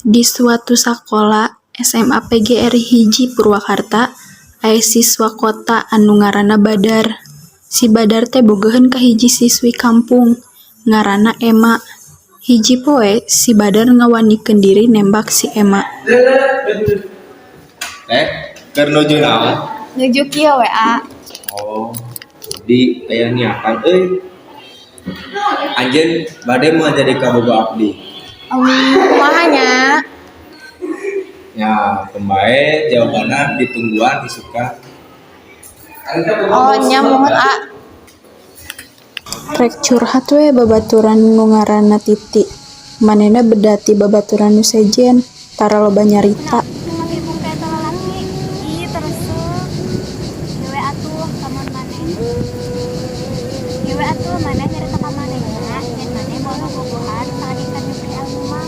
Di suatu sakola SMA PGRI 1 Purwakarta, aya siswa kota anu ngaranna Badar. Si Badar teh bogoheun ka hiji siswi kampung, ngaranna Ema. Hiji poe, si Badar ngawanikeun diri nembak si Ema. Eh, keur nuju naon? Nuju kieu we, A. Oh, di aya niatan euy. Anjeun bade moal jadi kabogoh abdi? Kumaha nya? Ya, pembae jawabanna ditungguan isukan. Oh, nya muhun, A. Rek curhat we babaturan nu ngaranna Titi. Manehna beda ti babaturan nu sejen, tara loba nyarita. Ngibung ka eta lalaki. Ih, terus Gewe atuh lamun maneh. Gewe atuh maneh nyarita ka manehna, yen maneh moal bobogohan saadikan diberi ilmu mah.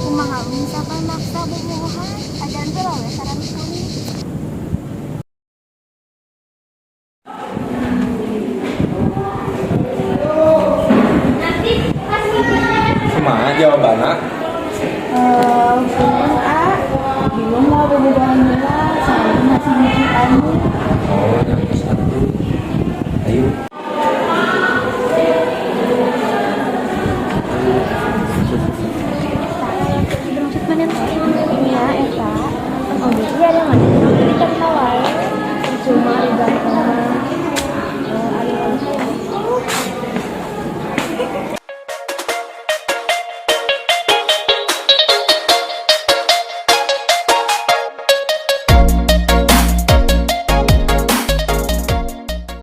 Kumaha misalkan maksa bobogohan, ajaran heula we sareng sulit. Kumaha jawabanna? Eh, punten, A. Bingung mau bobogohan heula, soalnya masih hiji anu. Oh, nya geus atuh. Ayo.